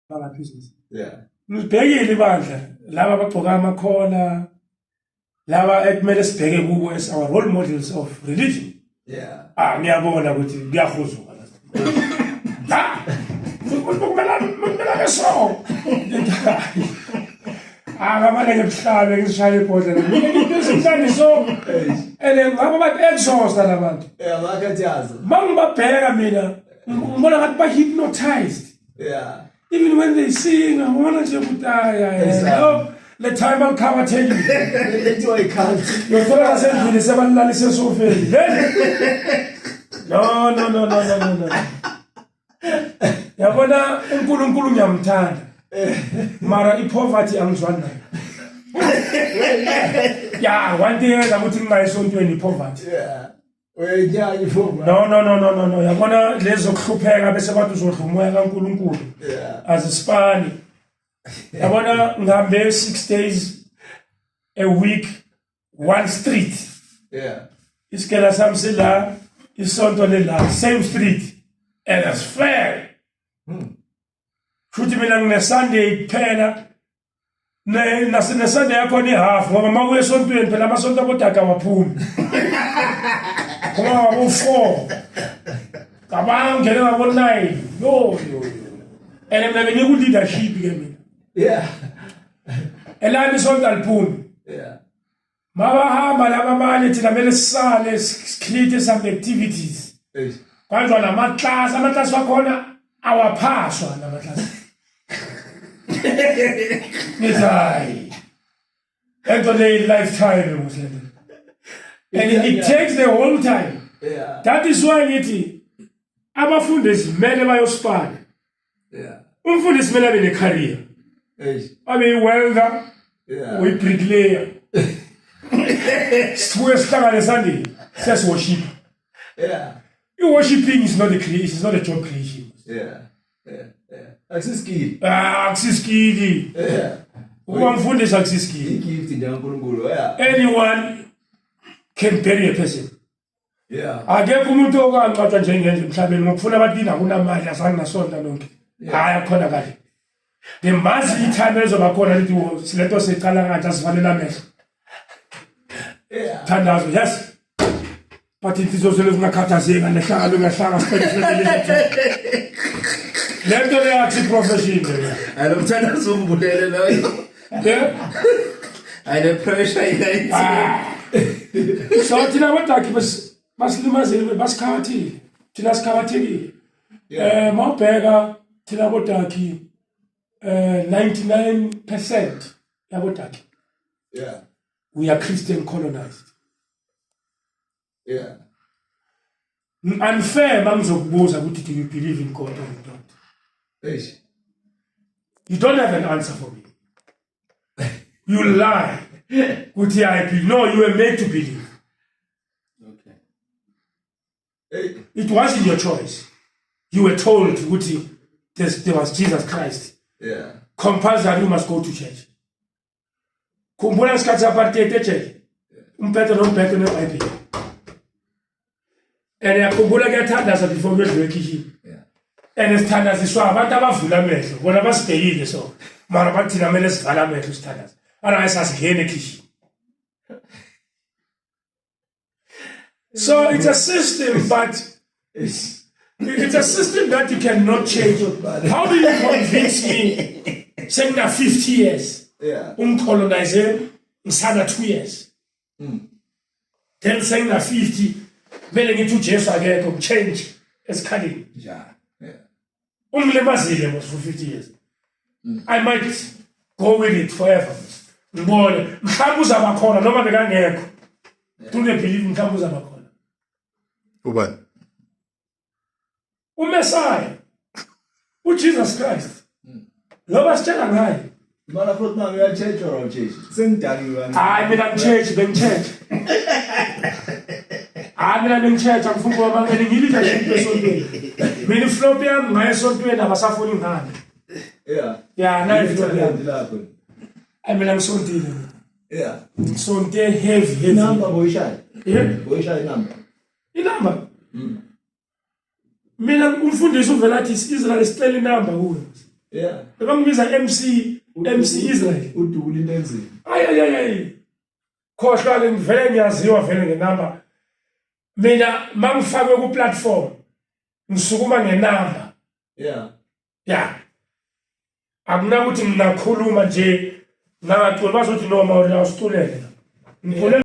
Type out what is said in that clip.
Bangaphezulu. Yeah. Ngibhekile ibandla laba abagqoka amakhola, laba ekumele sibheke kubo as our role models of religion. Ah, ngiyabona ukuthi kuyahuzuka la. Ha! Kumele so. Ah, ngamane ngibuhlabe ngishaye ibhodlela. Mina into ezimhlanje so. And ngabo bathi exhaust labantu. Yeah, bakhathaza. Mangibabheka mina ngibona ngathi ba hypnotized. Even when they sing, ngibona nje ukuthi hayi hayi. No, le time alikhawathekile. Lethiwa i-cult. Uyothola nasendlini sebalalise esofeni. Vele. No, no, no, no, no, no, no. Yabona uNkulunkulu ngiyamthanda. Mara ipoverty angizwani nayo. Ya, one thing yenza ukuthi ngingayi esontweni ipoverty. Yeah. Uyayinyanya ipoverty. No, no, no, no, no, no. Yabona lezo kuhlupheka bese bathi uzodla umoya kaNkulunkulu. Azisifani. Yabona ngihambe 6 days a week, one street. Isikela sami sila, isonto lela, same street. And it's fair. Futhi mina ngine Sunday kuphela. Ne nase Sunday yakho ni half ngoba makuye esontweni phela amasonto abodaka awaphumi. Kuma ngabo 4. Cabanga ngene ngabo 9. Yo yo yo. And mina bengiku leadership ke mina. Elami isonto aliphumi. Mabahamba laba abanye thina kumele sisale create some activities. Kwanjwa namaklasi, amaklasi wakhona awaphaswa namaklasi. Ngithi hayi. Lento le lifetime muhle. And it takes the whole time. That is why ngithi abafundisi kumele bayosipana. Umfundisi kumele abe ne-career. Abe yi-welder, uyi-bricklayer. Sibuye sihlangane Sunday, sesiworship. I-worshiping is not a creation, is not a job creation. Akusiskill. Ah, akusiskill. Ukuba mfundisi akusiskill. I-gift nje kaNkulunkulu. Anyone can bury a person. Akekho umuntu okangcwatshwa njengenje emhlabeni ngokufuna abantu kini akunamali azange nasonta nonke. Hayi akukhona kahle. There must be time ezoba khona lithi lento siqala kanje asivalele amehlo. Thandazo, yes. But inhliziyo zenu zingakhathazeki nehlangano ngehlanga siqede. Lento le yathi profession le. Hayi lo mthandazo ungibulele loyo. Yeah. Hayi le pressure iyayithi. So thina abadakhi basilimazile, basikhawathile. Thina sikhawathekile. Mawubheka thina abodakhi 99% yabodakhi. We are Christian colonized. Unfair mangizokubuza ukuthi do you believe in God or you don't? Eish. You don't have an answer for me. You lie. Ukuthi I believe. No, you were made to believe. Okay. Hey. It wasn't your choice. You were told ukuthi there was Jesus Christ. Compulsory, you must go to church. Khumbula ngesikhathi apartheid ejele. Umphetho nomphetho neBhayibheli. And yakhumbula kuyathandaza before kuyodliwa ekhishini. And sithandaziswa abantu abavula amehlo, bona basibhekile so. Mara bathi thina kumele sivale amehlo sithandaze. Otherwise asingeni ekhishini. So it's a system, but it's a system that you cannot change. How do you convince me? Sengina 50 years. Umcolonize ngisana 2 years. Then sengina 50 kumele ngithi uJesu akekho ngichange esikhaleni. Ungilimazile mos for 50 years. I might go with it forever. Ngibone mhlawumbe uzaba khona noma bekangekho. Do they believe mhlawumbe uzaba khona? Ubani? uMessiah, uJesus Christ. Loba sitshela ngaye. Mara futhi mama uya-church or awuchurch? Sengidakiwe kancane. Hayi mina ngichurch, bengichurch. Hayi mina bengichurch, angifuni ukuba mina ngiyi-leadership esontweni. Mina iflop yami ngaye esontweni abasafuni ngami. Yeah, nayi iflop yami. Lapho. Hayi mina ngisontile mina. Ngisonte heavy, heavy. Inamba boyishaya. Yeah. Boyishaya inamba. Inamba. Mina umfundisi uvela athi Israel sicela inamba kuwe. Bebangibiza MC, MC Israel. Udubula into enzima. Ay ay ay ay. Khohlwa ke, ngivele ngiyaziwa vele ngenamba. Mina mangifakwe ku platform ngisukuma ngenamba. Ya. Akunakuthi ngingakhuluma nje ngingaculi, bazothi noma awusiculele. Ngicule.